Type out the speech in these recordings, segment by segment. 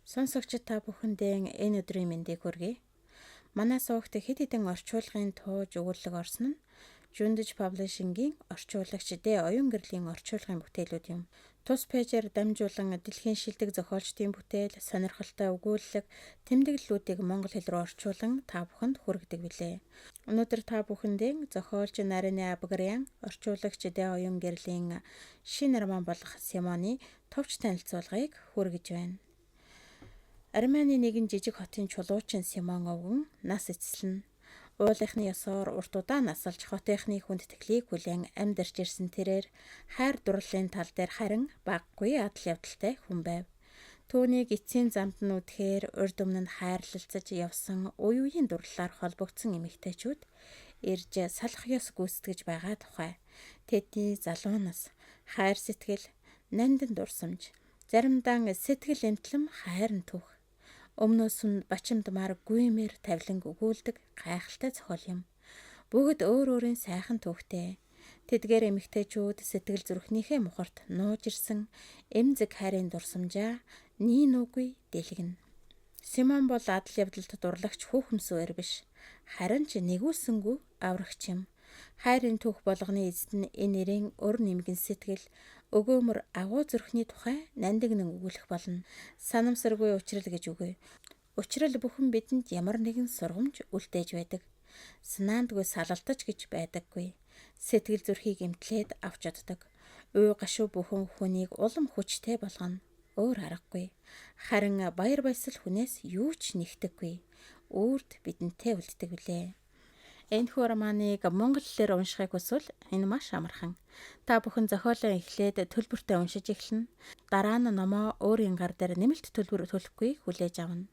Сонсогчид та бүхэндээ энэ өдрийн мэндийг хүргэе. Манай сувагт хэд хэдэн орчуулгын тууж өгүүлэг орсон нь Жүндэж Publishing-ийн орчуулагч Д. Оюун гэрлийн орчуулгын бүтээлүүд юм. Тус пэйжээр дамжуулан дэлхийн шилдэг зохиолчдын бүтээл, сонирхолтой өгүүлэг, тэмдэглэлүүдийг монгол хэл рүү орчуулан та бүхэнд хүргэдэг билээ. Өнөөдөр та бүхэндээ зохиолч Нарины Абгарян, орчуулагч Д. Оюун гэрлийн шинэ роман болох Симоны товч танилцуулгыг хүргэж байна. Армени нэгэн жижиг хотын чулуучин Симон овгон нас эцэслэнэ. Уулынхны ёсоор урт удаан насалж хотынхны хүндэтгэлийг хүлээн амьдарч ирсэн тэрээр хайр дурлалын тал дээр харин багагүй адал явдалтай хүн байв. Түүнийг эцсийн замд нь үдэхээр урд өмнө нь хайрлалцаж явсан үе үеийн дурлалаар холбогдсон эмэгтэйчүүд ирж салах ёс гүйцэтгэж байгаа тухай тэдний залуу нас, хайр сэтгэл, нандин дурсамж, заримдаа сэтгэл эмтлэм хайр нь түүх. Өмнөөс нь бачимдмаар гүймээр тавиланг өгүүлдэг гайхалтай зохиол юм. Бүгд өөр өөрийн сайхан түүхтэй. Тэдгээр эмэгтэйчүүд сэтгэл зүрхнийхээ мухарт нууж ирсэн эмзэг хайрын дурсамжаа нийн нүггүй дэлгэнэ. Симон бол адал явдалд дурлагч хүүхэмсүүр биш. Харин ч нэгүүлсэнгүй аврагч юм. Хайрын түүх болгоны эзэд нь энэ нэрийн өр нэмгэн сэтгэл, өгөөмөр агуу зүрхний тухай нандинан өгүүлэх болно. Санамсаргүй учрал гэж үгүй. Учрал бүхэн бидэнд ямар нэгэн сургамж үлдээж байдаг. Санаандгүй салалтаж гэж байдаггүй. Сэтгэл зүрхийг эмтлээд авч оддог. Уй гашуу бүхэн хүнийг улам хүчтэй болгоно. Өөр аргагүй. Харин баяр баясгал хүнээс юу ч нэгтэггүй. Үрд бидэнтэй үлддэг билээ. Энэхүү романыг монгол хэлээр уншихыг хүсвэл энэ маш амархан. Та бүхэн зохиолоо эхлээд төлбөртэй уншиж эхэлнэ. Дараа нь номоо өөрийн гар дээр нэмэлт төлбөр төлөхгүй хүлээж авна.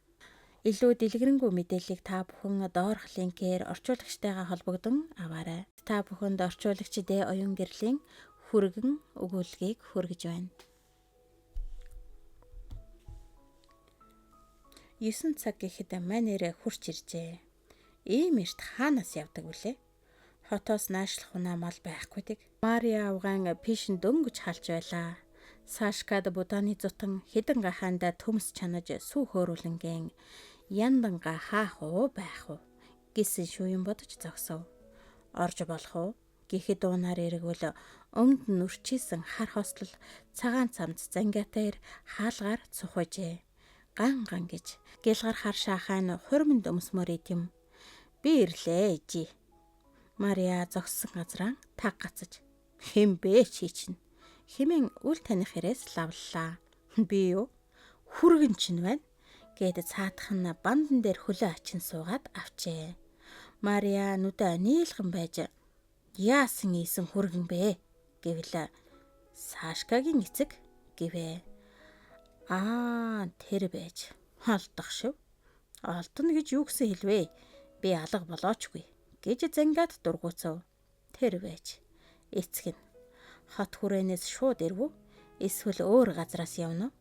Илүү дэлгэрэнгүй мэдээллийг та бүхэн доорх линкээр орчуулагчтайгаа холбогдон аваарай. Та бүхэнд орчуулагч Д. Оюун гэрлийн хүргэн өгүүлгийг хүргэж байна. 9 цаг гэхэд манерэ хурч иржээ. Ийм эрт хаанаас явдаг вүлээ? Хотоос наашлах унаа мал байхгүй дэг. Мария авгаан пишин дөнгөж халж байлаа. Сашкад будааны зутан хідэн гахаанда төмс чанаж сүү хөөрүүлэнгийн янданга хаах уу байх уу гэсэн шүүн бодож зогсов. Орж болох уу? Гэхэд дуунаар эргвэл өмд нь нүрчээсэн хар хослол цагаан цамц зангиатай хаалгаар цухажээ. Ган ган гэж гэлгар хар шахаан хурманд өмсмөр идэм. Би ирлээ ээжи. Мария зогссон газраа таг гацаж. Хэн бэ чи чинь? Хэмээн үл таних хэрээс лавллаа. Би юу? Хүргэн чинь байна гэд цаатах нь бандан дээр хөлөө ачин суугаад авчээ. Мария нүдэ нийлгэн байж яасан ийсэн хүргэн бэ гэвэл Сашкагийн эцэг гэвэ. Аа тэр байж олдох шив. Олдоно гэж юу гэсэн хэлвэ? Би алга болоочгүй гэж зангаад дургуутсав. Тэр байж эцэг нь хот хүрээнээс шууд ирвүү? Эсвэл өөр газраас явна уу?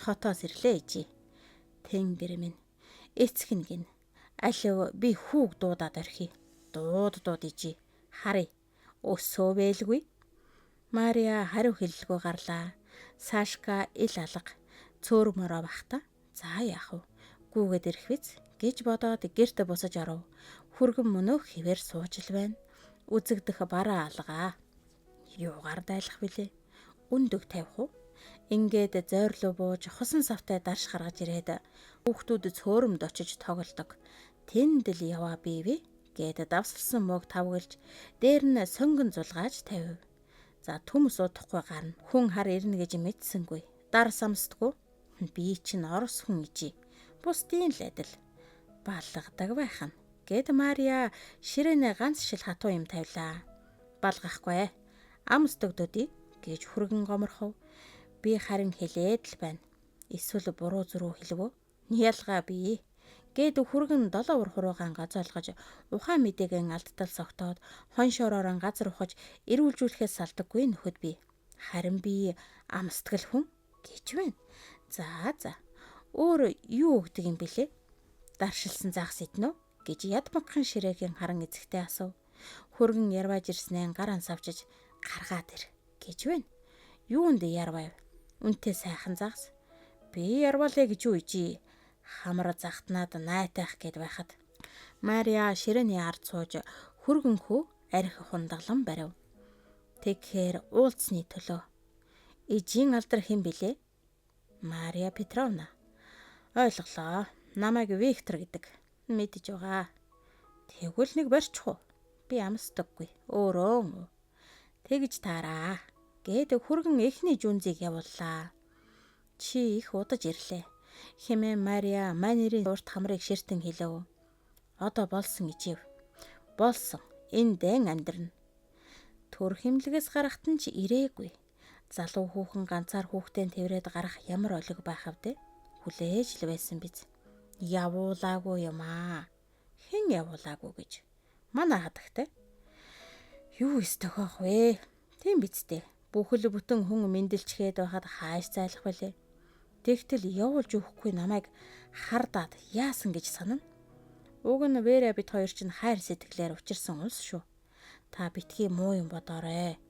Хотоос ирлээ ээжээ. Тэнгэр минь эцэг нь гин. Алив би хүүг дуудаад орхий. Дууд дууд ижээ. Харъя. Өсөө бэлгүй. Мария хариу хэлэлгүй гарлаа. Сашка ил алга. Цөөр мороо бахта. За яах вэ? Гүүгээд ирэх биз гэж бодоод гэрте бусаж оров. Хүргэн мөнөөх хэвээр сууж л байна. Үзэгдэх бараа алгаа. Юугаар дайлах вүлээ? Өндөг тавих уу? Ингээд зойрлоо бууж хусан савтай дарш гаргаж ирээд хүүхдүүд цөөрөмд очиж тоглодог. Тэнд л яваа бивэ гэд давсалсан мууг тавгалж дээр нь сонгон зулгааж тавив. За төмс удахгүй гарна. Хүн хар ирнэ гэж мэдсэнгүй. Дар самсдаггүй. Би чинь орос хүн ижээ. Бусдын л адил балгадаг байх нь гэд Мария ширээнээ ганц шил хатуу юм тавилаа. Балгахгүй. Ам өстөгдөдий гэж хүргэн гоморхов. Би харин хэлээд л байна. Эсвэл буруу зүрүү хэлвөө? Ялгаа би гэд хүргэн долоо ур хуруугаан газоолгож ухаан мэдээгэн алдтал согтоод хон шороорон газар ухаж эрүүлжүүлэхээс салдаггүй нөхөд би. Харин би амсдгал хүн гэж байна. За за. Өөр юу өгдөг юм бэлээ? Даршилсан загас иднэ үү гэж ядмагхан ширээгийн харан эцэгтэй асуув. Хүргэн ярвааж ирснээ гар ансавчиж гаргаад ир гэж байна. Юунд ярвав? Үнтэй сайхан загас. Би ярвалээ гэж юу ижи? Хамар захтнаад найтайх гэд байхад. Мария ширээний ард сууж хүргэн хүү арх хундаглан барив. Тэгэхээр уулзсны төлөө. Ижийн алдар хэн билээ? Мария Петровна. Ойлголоо. Намайг Виктор гэдэг. Мэдэж байгаа. Тэгвэл нэг барьчих уу? Би амсдаггүй. Өөрөө. Тэгж таараа. Гээд хүргэн эхний жүнзийг явууллаа. Чи их удаж ирлээ. Хэмээн Мария манерийн урт хамрыг ширтэн хэлэв. Одоо болсон ижив. Болсон. Энэ дэн амьдрна. Төр химлэгээс гарахт нь ч ирээгүй. Залуу хүүхэн ганцаар хүүхдээ тэврээд гарах ямар олиг байх вэ? Хүлээж л байсан биз. Явуулаагүй юм аа. Хэн явуулаагүй гэж. Манай хадагтай. Юу эс тохиох вэ? Тийм биз дээ. Бүхэл бүтэн хүн мэндэлчгээд байхад хааш зайлах вүлээ? Тэгтэл явуулж өгөхгүй намайг хардаад яасан гэж санана. Уг нь Вера бид хоёр чинь хайр сэтгэлээр учирсан улс шүү. Та битгий муу юм бодоорой.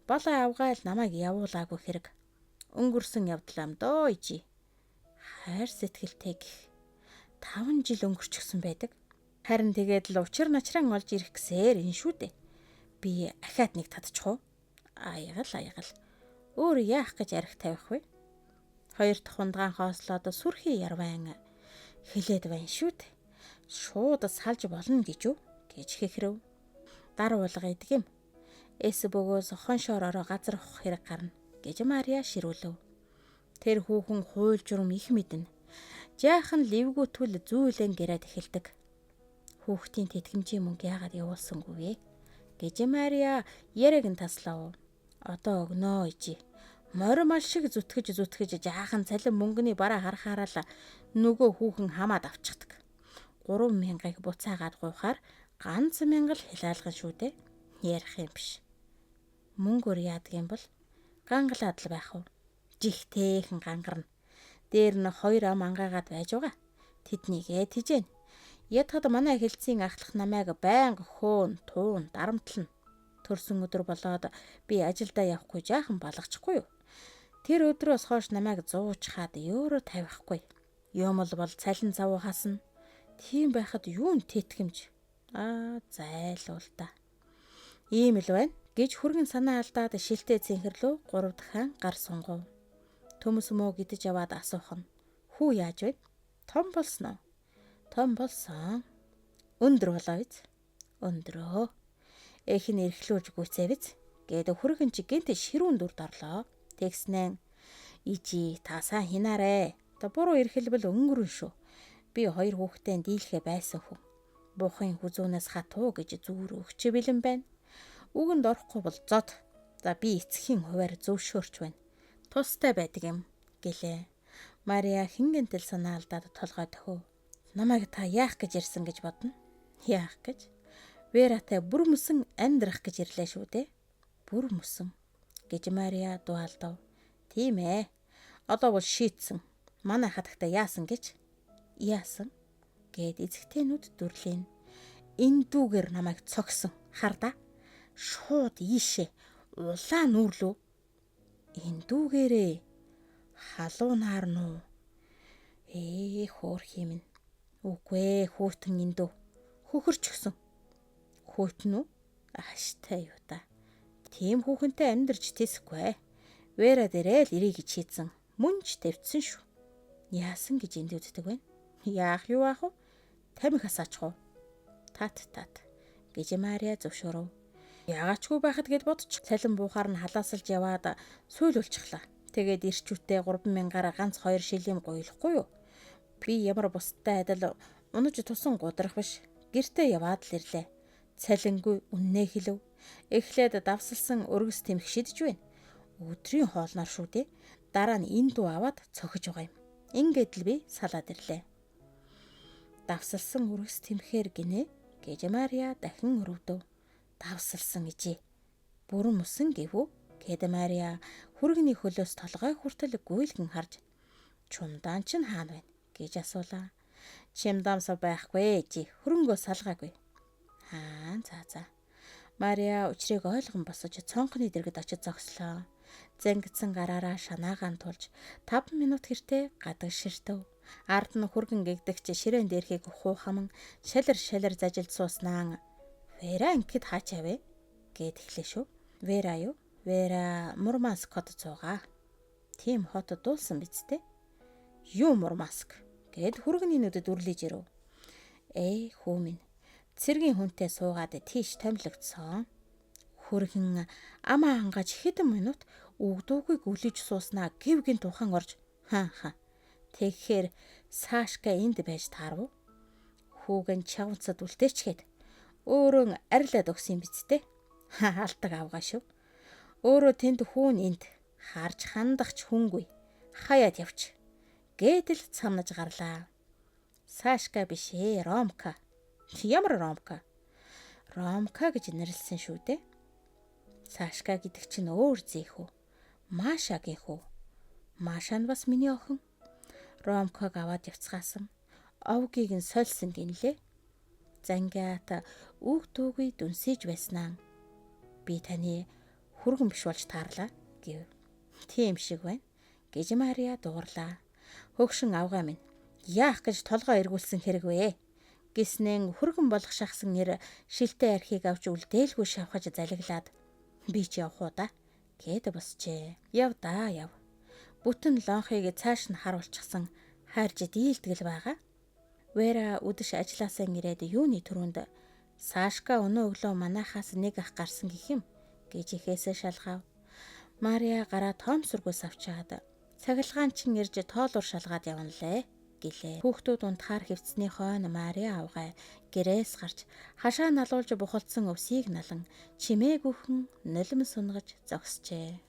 Балай авгайл намайг явуулаагүй хэрэг. Өнгөрсөн явдлаам доо ижи. Хайр сэтгэлтэй гэх. 5 жил өнгөрчихсөн байдаг. Харин тэгээд л учир начран олж ирэх гэсээр энэ шүү дээ. Би ахиад нэг татчих уу? Аягаал аягаал. Өөр яах гэж арх тавих вэ? Хоёр дахь хундагаан хоослоод сүрхий ярван хэлээд байна шүү дээ. Шууд салж болно гэж үү гэж хэхрэв. Дар уулга идэг юм. Эс бөгөөс хоншоор ороо газар ухах хэрэг гарна гэж Мария ширүүлэв. Тэр хүүхэн хууль журам их мэднэ. Жаахан ливгүүтгэл зүүлэн гэрээд эхэлдэг. Хүүхдийн тэтгэмжийн мөнгө яагаад явуулсангүй вэ? Гэж Мария яриаг нь таслав. Одоо өгнөө ижи. Морь мал шиг зүтгэж зүтгэж жаахан цалин мөнгөний бараа харахаараа л нөгөө хүүхэн хамаад авчихдаг. 3000-ыг буцаагаад гуйхаар ганц мянга л хилаалган шүү дээ. Ярих юм биш. Мөнгөөр яадаг юм бол гангалаад л байх уу? Жихтэйхэн гангарна. Дээр нь хоёр ам ангаагаад байж байгаа. Тэднийгээ тижээн. Ядхад манай хэлцийн ахлах намайг байнга хөөн, туун, дарамтлана. Төрсөн өдөр болоод би ажилдаа явахгүй жаахан балгачихгүй юу? Тэр өдрөөс хойш намайг зуучхаад өөрөө тавихгүй. Юм л бол цалин цав хасна. Тийм байхад юун тэтгэмж? Аа, зайлуул та. Ийм л байна гэж хүргэн санаа алдаад шилтэй цэнхэрлөө 3 дахин гар сунгав. Төмөс мөө гэдэж яваад асуух нь. Хүү яаж вэ? Том болсон уу? Том болсон. Өндөр болоо биз? Өндрөө. Эх нь эрхлүүлж гүйцээ биз? Гээд хүргэн чи гэнт ширүүн дүрд орлоо. Тэгснэн ижи та сайн хинаарэ. Одоо буруу эрхэлбэл өнгөрөн шүү. Би хоёр хүүхдээ дийлхэ байсан хүн. Буухын хүзүүнээс хатуу гэж зүүр өгч бэлэн байна. Үгэнд орохгүй бол зод. За би эцгийн хуваар зөвшөөрч байна. Тустай байдаг юм гэлээ. Мария хингэнтэл санаа алдаад толгой төхөв. Намайг та яах гэж ирсэн гэж бодно? Яах гэж? Вератай бүр мөсөн амьдрах гэж ирлээ шүү дээ. Бүр мөсөн гэж Мария дуу алдав. Тийм ээ. Одоо бол шийтсэн. Манай хатагтай яасан гэж? Яасан? Гэд эзэгтэйнүүд дүрлээн. Энэ дүүгээр намайг цогсон. Хардаа. Шууд ийшээ улаан нүүрлүү. Энэ дүүгээрээ халуунаар нуу. Ээ хөөх юм. Үгүй ээ хүүтэн энэ дүү. Хөхөрч гисэн. Хүүтэн үү? Ааштай юу та. Тийм хүүхэнтэй амьдрч тэсэхгүй. Вера дээрээ л ирээ гэж хийцэн. Мөн ч тавьдсан шүү. Яасан гэж энд үздэг вэ? Яах юу аах вэ? Тамхи хасаачих уу? Тат тат гэж Мария зөвшөөрөв. Ягаачгүй байхад гэд бодчих. Цалин буухаар нь халаасалж яваад суулуулчихлаа. Тэгээд ирчүүтээ 3000-аар ганц 2 шилийн гоёлохгүй юу? Би ямар бусдтай адил унаж тусан гудрах биш. Гэртээ яваад л ирлээ. Цалингүй үннээ хэлв. Эхлээд давсалсан өргөс тэмх шидэж байна. Өдрийн хоолноор шүү дээ. Дараа нь энэ дүү аваад цохиж байгаа юм. Ингээд л би салаад ирлээ. Давсалсан өргөс тэмхээр гинэ гэж Мария дахин өрөвдөв. Давсалсан ижээ. Бүрэн мөсөн гэв үү? Гэд Мария хүргэний хөлөөс толгой хүртэл гүйлгэн харж чумдаан чинь хаана байна гэж асуулаа. Чимдаамсаа байхгүй ээжээ. Хөрөнгөө салгаагүй. Аа за за. Мария учрыг ойлгон босож цонхны дэргэд очиж зогслоо. Зангидсан гараараа шанаагаан тулж 5 минут гэртээ гадаг ширтэв. Ард нь хүргэн гэгдэгч ширээн дээрхийг хуу хаман шалар шалар зажилд сууснаа "Вера ингээд хаачаа вэ?" гэд эхлэв шүү. "Вера юу? Вера Мурманск хот цуугаа. Тийм хот дуулсан биз дээ." "Юу Мурманск?" гэд хүргэний нүдэд үрлэж ирэв. "Ээ хүү минь. Цэргийн хүнтэй суугаад тийш томилогдсон." Хүргэн амаа хангаж хэдэн минут үг дуугүй гүлэж сууснаа гів гинт ухаан орж хаа хаа. Тэгэхээр Сашка энд байж таарв уу? Хүүгэн чавцад үлдээчгээд өөрөө арилаад өгсөн юм биз дээ. Алдаг авгаа шүү. Өөрөө тэнд хүүн энд харж хандах ч хүнгүй. Хаяад явч. Гэдэл цамнаж гарлаа. Сашка биш ээ, Ромка. Ямар Ромка? Ромка гэж нэрлсэн шүү дээ. Сашка гэдэг чинь өөр зээх үү? Машагийн хүү. Маша нь бас миний охин. Ромког аваад явцгаасан. Овгийг нь сольсон гинлээ. Зангиат үг дүүгүй дүнсэж байснаа. Би таны хүргэн биш болж таарлаа гэв. Тийм шиг байна гэж Мария дуугарлаа. Хөгшин авгаа минь яах гэж толгой эргүүлсэн хэрэг вэ? Гиснэн хүргэн болох шахсан нэр шилтэй архийг авч үлдээлгүй шавхаж залгилаад би ч явах уу да гэд босчээ. Яв да яв. Бүтэн лонхыг цааш нь харуулчихсан хайрж дийлтгэл байгаа. Вера үдэш ажилласаа ирээд юуны түрүүнд Сашка өнөө өглөө манайхаас нэг ах гарсан гэх юм гэж ихээсээ шалгав. Мария гараа тоомсургүйс авчаад цахилгаан чин ирж тоолуур шалгаад явна лээ гэлээ. Хүүхдүүд унтахаар хэвцсэний хойно Мария авгай гэрээс гарч хашаа налуулж бухалдсан өвсийг налан чимээгүйхэн нулимс унгаж зогсжээ.